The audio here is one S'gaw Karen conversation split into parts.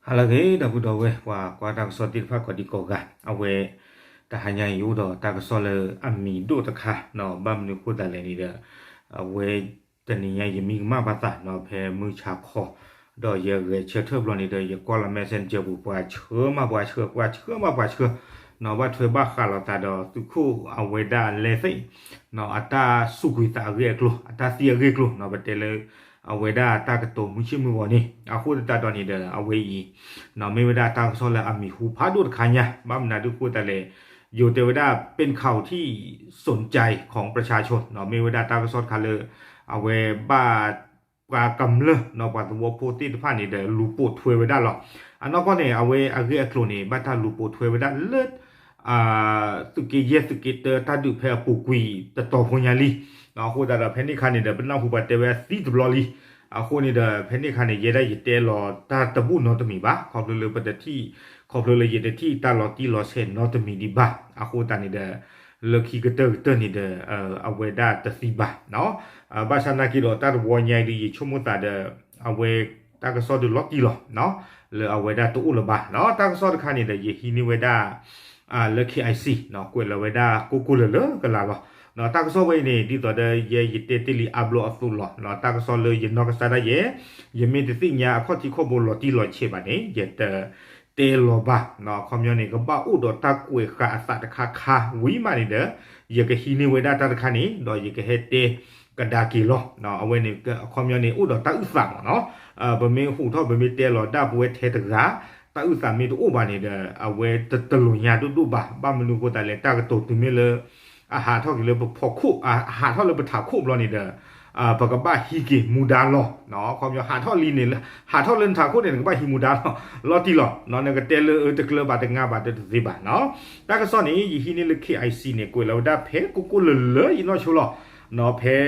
ဟါလၢအဂ့ၤ ဒီပုၢ်ဒီဝဲၢ် ပှၤကွၢ်တၢ်ကစီၣ်သ့ၣ်တဖၣ်ကိးဒံကိးဂၤ, အဝဲ တဟါညါအံၤအိၣ်ဒီးတၢ်ကစီၣ်လၢအမံၤဒိၣ်တခါနီၤ, ဘၣ်မနုၤအဃိသတးလဲၣ်န့ၣ်ဒီး အဝဲ တနံၤညါယမံကမၣ်ဘၣ်သးနီၤ ဖဲမုၢ်ဆါခီ ဒီးယဂဲၤဆၢထၢၣ်ဘျီန့ၣ်ဒီး ယကွၢ်လီၤ messenger ပူၤ ပှၤဆှၢမးပှၤဆှၢ ပှၤဆှၢမးပှၤဆှၢနီၤ, ဘၣ်ထွဲဘၣ်ဃးလိာ်သးဒီးသုးခိၣ်အဝဲဒၣ်လဲၤသ့ၣ် အတၢ်စူးကွံာ်သးအဂ့ၢ်အကျိၤ အတၢ်သံအဂ့ၢ်အကျိၤနီၤ, ပတဲလၢ အဝဲဒၣ်တၢ်ကတိၤမုၢ်ဆ့ၣ်မုၢ်ဂီၤန့ၣ် အဃိသတးဒီးန့ၣ်ဒီး အဝဲအံၤ မ့ၢ်ဝဲဒၣ်တၢ်ကစီၣ်လၢအမံၤဟူဖးဒိၣ်တခါညါ, ဘၣ်မနုၤဒုးဃိသတးလဲၣ်, ယိၤတဲဝဲဒၣ် เป็นข่าวที่สนใจของประชาชนနီၤ, မ့ၢ်ဝဲဒၣ်တၢ်ကစီၣ်တခါလၢ အဝဲဘၣ် ပှၤကမျၢၢ်နီၤ ပှၤသဝီဖိသ့ၣ်တဖၣ်န့ၣ်ဒီး လူၤပိာ်ထွဲဝဲဒၣ်လီၤ. အနီၢ်ကီၢ်န့ၣ် အဝဲအဂ့ၢ်အကျိၤန့ၣ် ဘၣ်တၢ်လူၤပိာ်ထွဲဝဲဒၣ်လၢ သုးက့ယဲၢ်သုးက့တၢတၢ်ဒုးဖဲအပူၤကွံာ်တတီၤဖိညါလံ. အဃိသတးဒီး ဖဲန့ၣ်အခါန့ၣ်ဒီး ပနၢ်ဟူပှၤတဲဝဲသံတဘျီလံ. အဃိန့ၣ်ဒီး ဖဲန့ၣ်အခါန့ၣ်ယဲဒၣ်ယတဲလီၤတၢ်တဘူၣ်နီတမံၤဘၣ်, ခီဖျိလၢပတထံၣ် ခီဖျိလၢယတထံၣ်တၢ်လီၤတံၢ်လီၤဆဲးနီတမံၤဒံးဘၣ်. အဃိသတးန့ၣ်ဒီး လၢခံကတၢၢ်ကတၢၢ်န့ၣ်ဒီး အဝဲဒၣ်တသံဘၣ်နီၤ. ဘၣ်ဆၣ်နာ်က့ဒီးတၢ်တဝီညါအံၤဒီး ယဆိကမိၣ်သးဒီး အဝဲတၢ်ကစီၣ်ဒုးလီၤတံၢ်လီၤနီၤ, လၢအဝဲဒၣ်တအိၣ်လၢၤဘၣ်နီၤ. တၢ်ကစီၣ်တခါန့ၣ်ဒီး ယဟံးန့ၢ်ဝဲဒၣ် လၢ KIC နီၤ ကွဲးလီၤဝဲဒၣ်ကိၢ်ကိၢ်လၢၤလၢၤကလးလီၤ. တၢ်ကစီၣ်ဝဲအံၤန့ၣ် ဒ်သိးဒီးယဲယတဲတ့ၢ်လံအါဘျီအသိးလီၤ. တၢ်ကစီၣ်လၢယနီၢ်ကစၢ်ဒၣ်ယဲ ယမ့ၢ်တသ့ၣ်ညါအခီၣ်ထံးခီၣ်ဘိလီၤတံၢ်လီၤဆဲးဘၣ်န့ၣ် ယတတဲလီၤဘၣ်နီၤ. အခီပညီန့ၣ် ကဘၣ်အိၣ်ဒီးတၢ်ကွဲးဃာ်အသးတခါခါဝံၤမးန့ၣ်ဒီး ယကဟံးန့ၢ်ဝဲဒၣ်တၢ်တခါန့ၣ် ဒီးယကဟဲတဲကဒါက့ၤလီၤ. အဝဲန့ၣ် အခီပညီန့ၣ် အိၣ်ဒီးတၢ်အုၣ်သးမးနီၤ. ပမ့ၢ်ဟူးထီၣ် ပမ့ၢ်တဲလီၤဒၣ်ပဝဲထဲတဂၤ တၢ်အုၣ်သးမ့ၢ်တအိၣ်ဘၣ်န့ၣ်ဒီး အဝဲတလိာ်ညါဒိၣ်ဒိၣ်ဘၣ်. ဘၣ်မနုၤအဃိသတးလဲၣ် တၢ်ကတိၤတုၤမ့ၢ်လၢ အဟးထီၣ်က့ၤလၢပဖီခိၣ် အဟးထီၣ်လၢပထးခိၣ်ဘျီန့ၣ်ဒီး ပကဘၣ်ဟံးက့ၤမူဒါလီၤ. အခီပညီ ဟးထီၣ်လံန့ၣ် ဟးထီၣ်လၢနထးခိၣ်န့ၣ် နကဘၣ်ဟံးမူဒါလီၤ. လီၤတံၢ်လီၤ. နကတဲလၢတကျၢၤဘၣ်တငါဘၣ်ဒီးတသ့ဘၣ်နီၤ. တၢ်ကစီၣ်န့ၣ် ယဟံးန့ၢ်လၢ KIC န့ၣ် ကွဲးလီၤဝဲဒၣ်ဖဲကိၢ်ကိၢ်လၢၤလၢၤယနီၢ်ဆိလီၤ. ဖဲ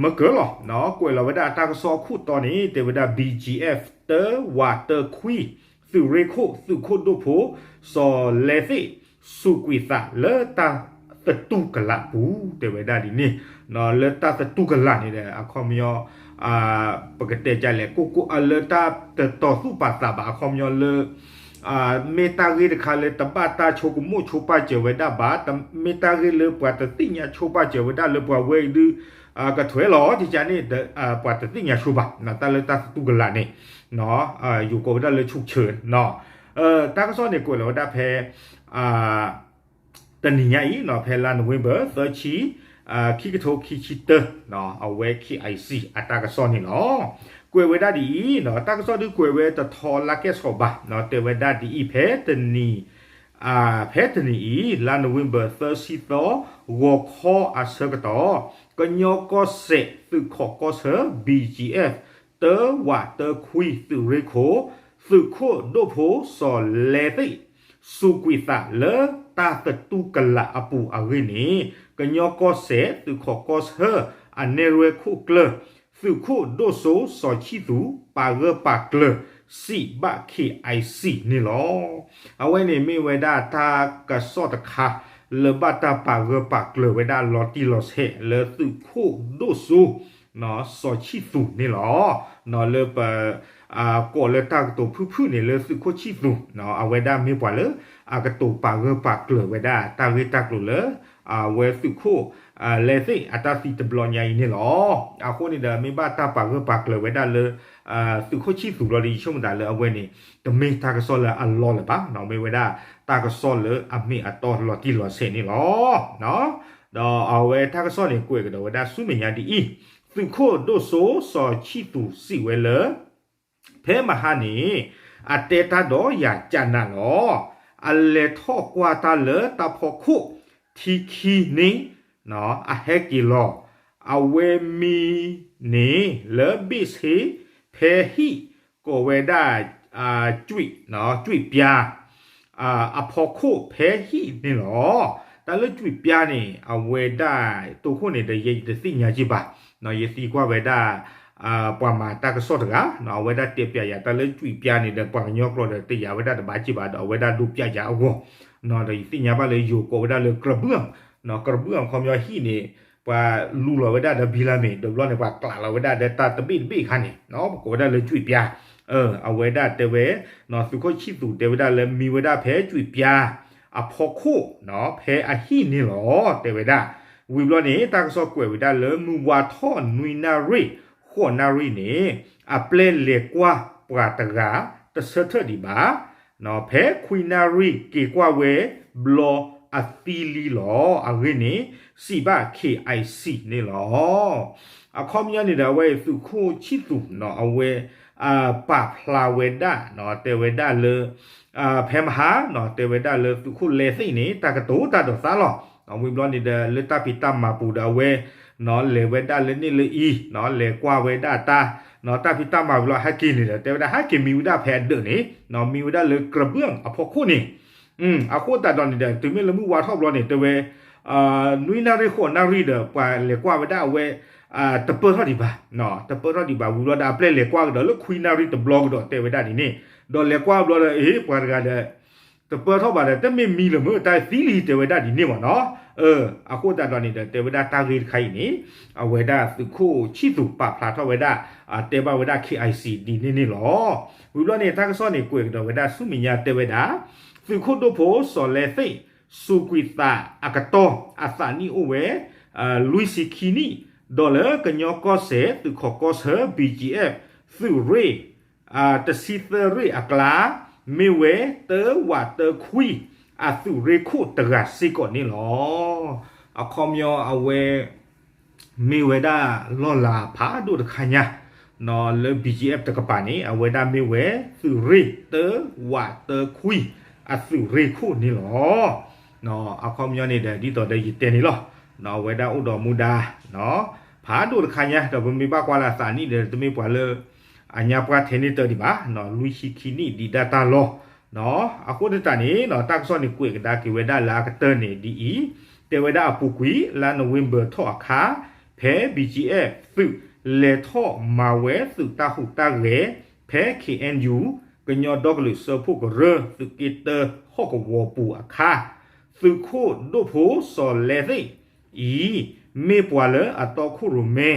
မကၢၤလီၤ ကွဲးလီၤဝဲဒၣ်တၢ်ကစီၣ်အခိၣ်တီန့ၣ် တဲဝဲဒၣ် BGF တၢဝးတၢခွံ သုးရ့ၣ်ခိၣ် သုးခိၣ်ဒိၣ်ဖိ စီၤလဲသ့ၣ် စူးကွံာ်သးလၢတၢ်သတူၢ်ကလာ်ပူၤ တဲဝဲဒၣ်ဒ်န့ၣ်. လၢတၢ်သတူၢ်ကလာ်န့ၣ်ဒီး အခီပညီ ပကတဲဒ်လဲၣ် ကိၢ်ကိၢ် လၢတၢ်တတီၤသူၣ်ပာ်သးဘၣ် အခီပညီလၢ မ့ၢ်တၢ်ဂ့ၢ်တခါလၢတဘၣ်တၢ်ဆိကမိၣ်ဆိပာ်စၢၤဝဲဒၣ်ဘၣ်, မ့ၢ်တၢ်ဂ့ၢ်လၢပှၤတသ့ၣ်ညါဆိပာ်စၢၤဝဲဒၣ်လၢပှၤဝဲအံၤဒုး ကထွဲလီၤ တကန့ၣ် ပှၤတသ့ၣ်ညါဆိဘၣ် တၢ်လၢတၢ်သတူၢ်ကလာ်န့ၣ် ယိၤကိးဝဲဒၣ်လၢ ဆူၣ်ဆၢ တၢ်ကစီၣ်န့ၣ် ကွဲးလီၤဝဲဒၣ်ဖဲ တနံၤညါအံၤ ဖဲလါ November သၢဆံ ခံကထိခံဆံတၢ အဝဲ KIC အတၢ်ကစီၣ်န့ၣ်လီၤ. ကွဲးဝဲဒၣ်ဒ်အံၤ တၢ်ကစီၣ်ဒုးကွဲးဝဲတထီလၢကဲၣ်ဆိးဘၣ် တဲဝဲဒၣ်ဒ်အံၤ ဖဲတနံၤ ဖဲတနံၤအံၤ လါ November သၢဆံသီ ဂီၤခီအဆၢကတီၢ် ကညီကီၢ်စဲၣ်သုးခိးကီၢ်ဆၢ BGF တၢဝးတၢခွံ သုးရ့ၣ်ခိၣ် သုးခိၣ်ဒိၣ်ဖိစီၤလဲသ့ၣ် စူးကွံာ်သးလၢတၢ်သတူၢ်ကလာ်အပူၤအဂ့ၢ်န့ၣ် ကညီကီၢ်စဲၣ်သုးခိးကီၢ်ဆၢ အနဲၣ်ရွဲၣ်ခိၣ်ကျၢၢ် သုးခိၣ်ဒိၣ်စိစီၤဆံၣ်သူး ပာ်ဂၢၢ်ပာ်ကျၢၤ စံးဘၣ် KIC န့ၣ်လီၤ. အဝဲန့ၣ်မ့ၢ်ဝဲဒၣ်တၢ်ကစီၣ်တခါ လၢဘၣ်တၢ်ပာ်ဂၢၢ်ပာ်ကျၢၤဝဲဒၣ်လီၤတံၢ်လီၤဆဲး လၢသုးခိၣ်ဒိၣ်စိ စီၤဆံၣ်သူးန့ၣ်လီၤ. လၢပ ကိးလၢတၢ်ကတိၤဖုၣ်ဖုၣ်န့ၣ် လၢသုးခိၣ်ဆံၣ်သူး အဝဲဒၣ်မ့ၢ်ပှၤလၢ အကတိၤပာ်ဂၢၢ်ပာ်ကျၢၤဝဲဒၣ် တၢ်ဂ့ၢ်တၢ်ကျိၤလၢ အဝဲသုးခိၣ် လဲသ့ၣ်အတၢ်သံတဘျီညါအံၤန့ၣ်လီၤ. အဃိန့ၣ်ဒီး မ့ၢ်ဘၣ်တၢ်ပာ်ဂၢၢ်ပာ်ကျၢၤဝဲဒၣ်လၢ သုးခိၣ်ဆံၣ်သူးဘျီဒီး ယဆိကမိၣ်သးလၢအဝဲန့ၣ် တမ့ၢ်တၢ်ကစီၣ်လၢအလီၢ်လၢၤဘၣ်, မ့ၢ်ဝဲဒၣ်တၢ်ကစီၣ်လၢအမ့ၢ်အတီလီၤတံၢ်လီၤဆဲးန့ၣ်လီၤ. ဒီးအဝဲတၢ်ကစီၣ်န့ၣ် ကွဲးကဒီးဝဲဒၣ်ဆူမဲာ်ညါဒ်အံၤ, သုးခိၣ်ဒိၣ်စိစီၤဆံၣ်သူးစံးဝဲလၢ ဖဲမဟါန့ၣ် အတဲတၢ်ဒီးယၤကနးလီၤ. အလဲၤထီၣ်ကွၢ်တၢ်လၢတၢ်ဖီခိၣ် ထံခံန့ၣ် အဟဲက့ၤလီၤ. အဝဲမံၤန့ၣ်လၢဘ့ၣ်ဆ့ ဖဲဟံၣ်ကိးဝဲဒၣ် ကွံာ် ကွံာ်ပျါ အဖီခိၣ်ဖဲဟံၣ်န့ၣ်လီၤ. တၢ်လၢကွံာ်ပျါန့ၣ် အဝဲဒၣ်တိခိၣ်န့ၣ်ဒီး ယဲယတသ့ၣ်ညါက့ၤဘၣ်, ယသံကွၢ်ဝဲဒၣ် ပှၤမၤတၢ်ကစီၣ်တဂၤ အဝဲဒၣ်တဲပျးယၤ တၢ်လၢကွံာ်ပျါန့ၣ်ဒီး ပှၤကညီကျိာ်ဒီးတယာ်ဝဲဒၣ်တဘၣ်က့ၤဘၣ်ဒီး အဝဲဒၣ်ဒိပျးယၤအဂီၢ်, ဒီးယသ့ၣ်ညါဘၣ်လၢယိၤကိးဝဲဒၣ်လၢ ကရဘုၣ်အၣ်, ကရဘုၣ်အၣ် ခီပညီဟံၣ်န့ၣ် ပှၤလူလီၤဝဲဒၣ်ဒီးဘံလၤမ့ၢ် ဒီးဘျီန့ၣ် ပှၤကျးလီၤဝဲဒၣ်ဒီးတၢ်တဘ့ၣ်တဘ့ၣ်အခါန့ၣ် ပကိးဝဲဒၣ်လၢကွံာ်ပျါ အဝဲဒၣ်တဲဝဲ သုးခိၣ်ဆံၣ်သူးတဲဝဲဒၣ်လၢမံဝဲဒၣ်ဖဲကွံာ်ပျါအဖီခိၣ် ဖဲအဟံၣ်န့ၣ်လီၤ တဲဝဲဒၣ်. ဝံၤဘျီန့ၣ် တၢ်ကစီၣ်ကွဲးဝဲဒၣ်လၢမုၢ်ဝါထီၣ်နွံနၣ်ရံၣ် ဃိးနၣ်ရံၣ်န့ၣ် အပျဲၢ်လဲၤကွၢ်ပှၤတဂၤတဆၢထၢၣ်ဒံးဘၣ် ဖဲခွံနၣ်ရံၣ်က့ၤကွၢ်ဝဲဘျီအသံလံလီၤ. အဂ့ၢ်န့ၣ် စံးဘၣ် K I C န့ၣ်လီၤ. အခီပညီန့ၣ်ဒီး အဝဲအံၤသုးခိၣ်ဆံၣ်သူး အဝဲ ပာ်ဖျါဝဲဒၣ် တဲဝဲဒၣ်လၢ ဖဲမဟါ တဲဝဲဒၣ်လၢသုးခိၣ်လဲသ့ၣ်န့ၣ် တၢ်ကတိၤတၢ်ဒိးသးလီၤ. ဝံၤဘျီန့ၣ်ဒီး လၢတၢ်ဖံးတၢ်မၤပူၤဒီးအဝဲ လဲၤဝဲဒၣ်လၢန့ၣ်လၢအံၤ လဲၤကွၢ်ဝဲဒၣ်တၢ် တၢ်ဖံးတၢ်မၤဝံၤလီၤ ဟဲက့ၤန့ၣ်ဒီး တဲဝဲဒၣ်ဟဲက့ၤမံဝဲဒၣ်ဖဲအဒၢးန့ၣ် မံဝဲဒၣ်လၢကရဘၢၣ်အဖီခိၣ်န့ၣ် အဃိသတးဒီးန့ၣ်ဒီး တုၤမ့ၢ်လၢမုၢ်ဝါထီၣ်ဘျီန့ၣ် တဲဝဲ နွံနၣ်ရံၣ်ဃိးနၣ်ရံၣ်ဒီး ပှၤလဲၤကွၢ်ဝဲဒၣ်အဝဲ တပၢၢ်ထီၣ်ဒံးဘၣ် တပၢၢ်ထီၣ်ဒံးဘၣ် ဝံၤဘျီဒီး အပျဲၢ်လဲၤကွၢ်ကဒီးလၢခွံနၣ်ရံၣ်တဘျီကဒီး တဲဝဲဒၣ်ဒ်န့ၣ် ဒီးလဲၤကွၢ်ဘျီဒီး အ့ ပှၤတဂၤဒီး တပၢၢ်ထီၣ်ဘၣ်ဒီး တမ့ၢ်မံလၢၤမ့ၢ်တၢ်သံလံ တဲဝဲဒၣ်ဒ်န့ၣ်မ့ၢ်နီၤ. အဃိသတးဒီးန့ၣ်ဒီး တဲဝဲဒၣ်တၢ်ဂ့ၢ်တခါအံၤန့ၣ် အဝဲဒၣ်သုးခိၣ်ဆံၣ်သူးပာ်ဖျါထီၣ်ဝဲဒၣ် တဲဘၣ်ဝဲဒၣ် K I C ဒ်န့ၣ်န့ၣ်လီၤ. ဝံၤဘျီန့ၣ် တၢ်ကစီၣ်န့ၣ် ကွဲးကဒီးဝဲဒၣ်ဆူမဲာ်ညါတဲဝဲဒၣ် သုးခိၣ်ဒိၣ်ဖိစီၤလဲသ့ၣ် စူးကွံာ်သးအကတီၢ် အသးနံၣ်အိၣ်ဝဲ လွံၢ်ဆံခံနံၣ် ဒီးလၢကညီကီၢ်စဲၣ် သုးခိးကီၢ်ဆၢ B G F သုးရ့ၣ် တဆံသၢရ့ၣ်အကျါ မ့ၢ်ဝဲတၢဝးတၢခွံ အသုးရ့ၣ်ခိၣ်တဂၤစ့ၢ်ကီးန့ၣ်လီၤ. အခီပညီအဝဲ မ့ၢ်ဝဲဒၣ်လီၢ်လၤဖးဒိၣ်တခါညါ လၢ B G F တကပၤန့ၣ် အဝဲဒၣ်မ့ၢ်ဝဲသုးရ့ၣ်တၢဝးတၢခွံ အသုးရ့ၣ်ခိၣ်န့ၣ်လီၤ. အခီပညီန့ၣ်ဒီး ဒ်သိးဒီးယတဲန့ၣ်လီၤ. အဝဲဒၣ်အိၣ်ဒီးမူဒါ ဖးဒိၣ်တခါညါ ဒီးပမ့ၢ်ဘၣ်ကွၢ်လၢအသးနံၣ်ဒီး တမ့ၢ်ပှၤလၢ အညါပှၢ်ထဲန့ၣ်တၢ်ဒံးဘၣ် လွံၢ်ဆံခံနံၣ်ဒံးဒၣ်တၢ်လီၢ်. အဃိသတးန့ၣ် တၢ်ကစီၣ်န့ၣ်ကွဲးကဒါက့ၤဝဲဒၣ်လၢအကတၢၢ်န့ၣ်ဒ်အံၤ, တဲဝဲဒၣ်အပူၤကွံာ် လါနိၣ်ဝ့ဘၢၣ်ထီၣ်အခါ ဖဲ B G F သုးလဲၤထီၣ်မၤဝဲသုးတၢ်ဟူးတၢ်ဂဲၤ ဖဲ K N U ကညီဒီကလုာ်စၢဖှိၣ်ကရၢ သုးက့တၢဟီၣ်ကဝီၤပူၤအခါ သုးခိၣ်ဒိၣ်ဖိစီၤလဲသ့ၣ်အံၤ မ့ၢ်ပှၤလၢအတီခိၣ်ရိၣ်မဲ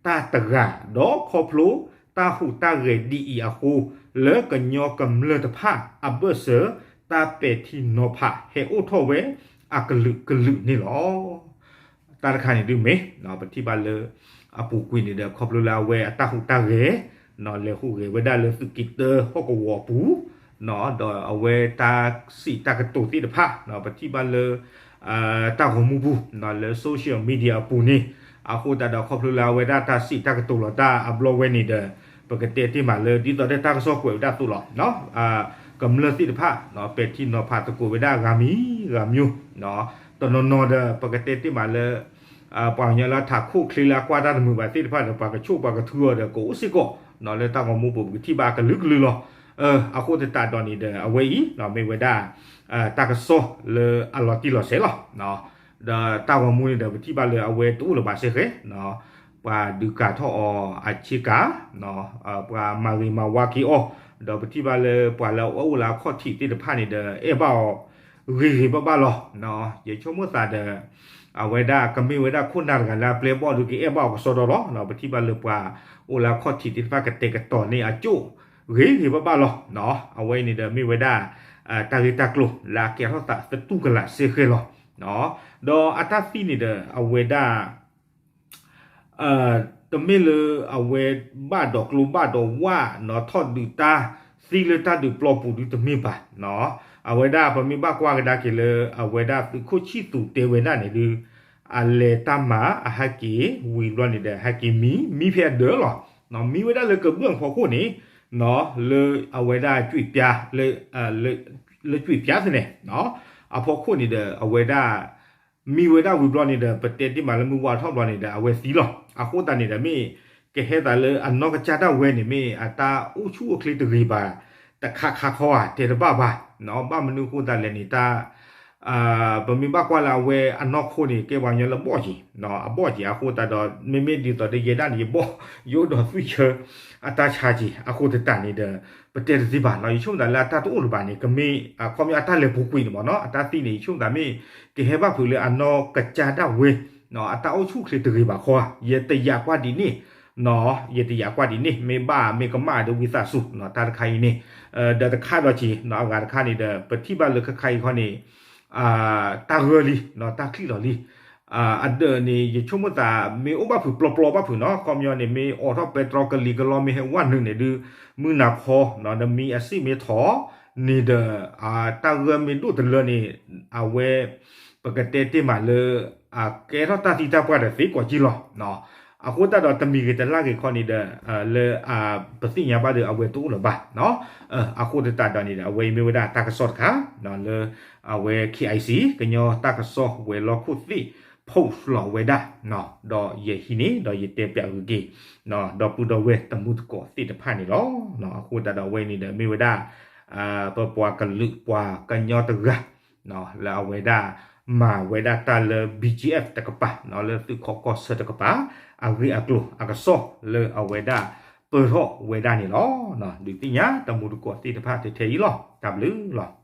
တၢ်တဂၤ ဒီးခီဖျိတၢ်ဟူးတၢ်ဂဲၤဒ်အံၤအဃိ လၢကညီကမျၢၢ်တဖၣ်အဘၢၣ်စၢၤ တၢ်ပဲာ်ထံနီၤဖးဟဲအိၣ်ထီၣ်ဝဲအကလုာ်ကလုာ်န့ၣ်လီၤ. တၢ်တခါန့ၣ်ဒုးမ့ၢ် ပထံၣ်ဘၣ်လၢ အပူၤကွံာ်န့ၣ်ဒီး ခီဖျိလၢအဝဲအတၢ်ဟူးတၢ်ဂဲၤ လဲၤဟူးဂဲၤဝဲဒၣ်လၢသုးက့တၢဟီၣ်ကဝီၤအပူၤ ဒီးအဝဲတၢ်စံးတၢ်ကတိၤသ့ၣ်တဖၣ် ပထံၣ်ဘၣ်လၢ တၢ်ဂီၤမူပူၤ လၢ social media အပူၤန့ၣ် အဃိသတးဒီးခီဖျိလၢအဝဲဒၣ်တၢ်စံးတၢ်ကတိၤလီၤတၢ်အဘျီဝဲန့ၣ်ဒီး ပကတဲတ့ၢ်မးလၢ ဒ်သိးဒီးတၢ်ကစီၣ်ကွဲးဝဲဒၣ်အသိးလီၤ. ကမျၢၢ်သ့ၣ်တဖၣ် ပဲာ်ထံနီၤဖးသကိးဝဲဒၣ်ဂၤမံၤဂၤမံၤ တနီၤနီၤဒီး ပကတဲတ့ၢ်မးလၢ ပှၤကညီလၢထးခိၣ်ချ့လၢအကွၢ်တၢ်တမုာ်ဘၣ်သ့ၣ်တဖၣ်ဒီး ပှၤကဆိၣ်ပှၤကထုအီၤဒီး ကအိၣ်စ့ၢ်ကီး လၢတၢ်ဂီၤမူပူၤ ပကထံၣ်ဘၣ်အကလုာ်ကလုာ်လီၤ. အဃိသတးဒီးန့ၣ်ဒီး အဝဲအံၤ မ့ၢ်ဝဲဒၣ် တၢ်ကစီၣ်လၢအလီၤတံၢ်လီၤဆဲးလီၤ. ဒီးတၢ်ဂီၤမူန့ၣ်ဒီး ပထံၣ်ဘၣ်လၢအဝဲတအိၣ်လၢၤဘၣ်စ့ၢ်ကီး ပှၤဒုးကၤထီၣ်အီၤအဆ့ကၤ ပှၤမၤဂ့ၤမၤဝါက့ၤအီၤ ဒီးပထံၣ်ဘၣ်လၢပှၤလၢအအိၣ်လၢအခီၣ်ထံးသ့ၣ်တဖၣ်န့ၣ်ဒီး အဲၣ်ဘၣ်အီၤ ဂ့ၤဂ့ၤဘၣ်ဘၣ်လီၤ. ယဆိကမိၣ်သးဒီး အဝဲဒၣ်ကမ့ၢ်ဝဲဒၣ်ခိၣ်နၢ်တဂၤလၢအပျဲၢ်ဘီၣ်ဒုးကအဲၣ်ဘၣ်အီၤကစီဒီလီၤ. ပထံၣ်ဘၣ်လၢပှၤအိၣ်လၢအခီၣ်ထံးသ့ၣ်တဖၣ်ကတဲာ်ကတီၤန့ၢ်အကၠိၣ် ဂ့ၤဂ့ၤဘၣ်ဘၣ်လီၤ. အဝဲအံၤန့ၣ်ဒီးမ့ၢ်ဝဲဒၣ် တၢ်ဂ့ၢ်တၢ်ကျိၤလၢအကဲထီၣ်သးသတူၢ်ကလာ်စ့ၢ်ကီးလီၤ. ဒီးအတၢ်သံန့ၣ်ဒီး အဝဲဒၣ် တမ့ၢ်လၢအဝဲဘၣ်ဒိးကျိဘၣ်ဒိးဝၣ် ထီၣ်ဒုးတၢ်သံလၢတၢ်ဒုးပျီပူၤဒုတမ့ၢ်ဘၣ်. အဝဲဒၣ်ပမ့ၢ်ဘၣ်ကွၢ်ကဒါက့ၤလၢ အဝဲဒၣ်သုးခိၣ်ဆံၣ်သူးတဲဝဲဒၣ်န့ၣ်ဒု အလဲၤတၢ်မၤအဟဲက့ၤ ဝံၤဘျီန့ၣ်ဒီး ဟဲက့ၤမံ မံဖဲအဒၢးလီၤ. မံဝဲဒၣ်လၢကဘၢၣ်အဖီခိၣ်န့ၣ် လၢအဝဲဒၣ်ကွံာ်ပျါ လၢကွံာ်ပျါသ့ၣ်န့ၣ် အဖီခိၣ်န့ၣ်ဒီး အဝဲဒၣ် မံဝဲဒၣ်ဝံၤဘျီန့ၣ်ဒီး ပတဲတ့ၢ်မးလၢမုၢ်ဝါထီၣ်ဘျီန့ၣ်ဒီး အဝဲသံလီၤ. အဃိသတးန့ၣ်ဒီး မ့ၢ်ကဟဲသးလၢအနီၢ်ကစၢ်ဒၣ်ဝဲန့ၣ် မ့ၢ်အတၢ်အိၣ်ဆူၣ်အိၣ်ချ့တဂ့ၤဘၣ် တခါခါခီဧါ တဲတဘၣ်ဘၣ်. ဘၣ်မနုၤအဃိသတးလဲၣ်န့ၣ် တၢ် ပမ့ၢ်ဘၣ်ကွၢ်လၢအဝဲအနီၢ်ခိန့ၣ် ကဲပှၤကညီလၢအဘီၣ်က့ၤ အဘီၣ်က့ၤအဃိသတးဒီး မ့မ့ၢ်ဒ်သိးဒီးယဲဒၣ်န့ၣ် ယဘီၣ် ယအိၣ်ဒီးသွံၣ်ဆၢအတၢ်ဆါက့ၤ အဃိသတးန့ၣ်ဒီး ပတဲတသ့ဘၣ်နီၤ. ယဆိကမိၣ်သးလၢအတၢ်တအိၣ်လၢၤဘၣ်န့ၣ် ကမ့ၢ်အခီပညီအတၢ်လဲၤပူၤကွံာ်န့ၣ်မ့ၢ်နီၤ အတၢ်သံန့ၣ် ယဆိကမိၣ်သးမ့ၢ်ကဟဲဘၣ်ဖုးလၢအနီၢ်ကစၢ်ဒၣ်ဝဲ အတၢ်အိၣ်ဆူၣ်အိၣ်ချ့တဂ့ၤဘၣ်ခီဧါ ယတယာ်ကွၢ်ဒ်န့ၣ် ယတယာ်ကွၢ်ဒ်န့ၣ် မ့ၢ်ဘၣ်မ့ၢ်ကမၣ်ဒီးဝံသးစူၤ တၢ်တခါအံၤန့ၣ်, ဒီးတခါဒီးက့ၤ အဂၤတခါန့ၣ်ဒီး ပထံၣ်ဘၣ်လၢခဲခါအံၤခီန့ၣ် တၢ်ဂၢၢ်လံ တၢ်ချံၣ်လီၤလံ. အဒၢးန့ၣ် ယဆိကမိၣ်သး မ့ၢ်အိၣ်ဘၣ်ဖုးပျီပျီဘၣ်ဖုးနီၤ, ခီပညီန့ၣ် မ့ၢ်အိးထီၣ်ပဲတြီကလံၤကလီမ့ၢ်ဟဲဝဲနုာ်န့ၣ်ဒုး မုၢ်နၤခီ ဒီးမ့ၢ်အစ့ၣ်မ့ၢ်ထီၣ်န့ၣ်ဒီး တၢ်ဂၢၢ်မ့ၢ်ဒိၣ်တလၢန့ၣ် အဝဲ ပကတဲတ့ၢ်မးလၢ အကဲထီၣ်တၢ်သံတၢ်ပှၢ်ဒီးသ့ကိးက့လီၤ. အဃိသတးဒီးတမံၤဂ့ၤတလၢ်ဂ့ၤခီန့ၣ်ဒီး လၢ ပသ့ၣ်ညါဘၣ်ဒီးအဝဲတအိၣ်လၢၤဘၣ်. အဃိသတးဒီးန့ၣ်ဒီး အဝဲအံၤမ့ၢ်ဝဲဒၣ်တၢ်ကစီၣ်တခါ လၢ အဝဲ KIC ကညီတၢ်ကစီၣ်ဝဲၤလီၢ်ခိၣ်သ့ၣ် post လီၤဝဲဒၣ်, ဒီးယဟံးန့ၢ် ဒီးယတဲပၠးဂ့ၤက့ၤ ဒီပုၢ်ဒီဝဲၢ်တံၤသကိးသ့ၣ်တဖၣ်န့ၣ်လီၤ. အဃိသတးဒီးအဝဲန့ၣ်ဒီးမ့ၢ်ဝဲဒၣ် ပပှၤကလုာ်ပှၤကညီတဂၤ လၢအဝဲဒၣ် မၤဝဲဒၣ်တၢ်လၢ BGF တကပၤ လၢသုးခိးကီၢ်ဆၢတကပၤ အဂ့ၢ်အကျိၤအကစီၣ်လၢအဝဲဒၣ် ပၢၢ်ထီၣ်ဝဲဒၣ်န့ၣ်လီၤ. ဒုးသ့ၣ်ညါတံၤသကိးသ့ၣ်တဖၣ်ထဲထဲအံၤလီၤ. တၢ်ဘျုးလီၤ.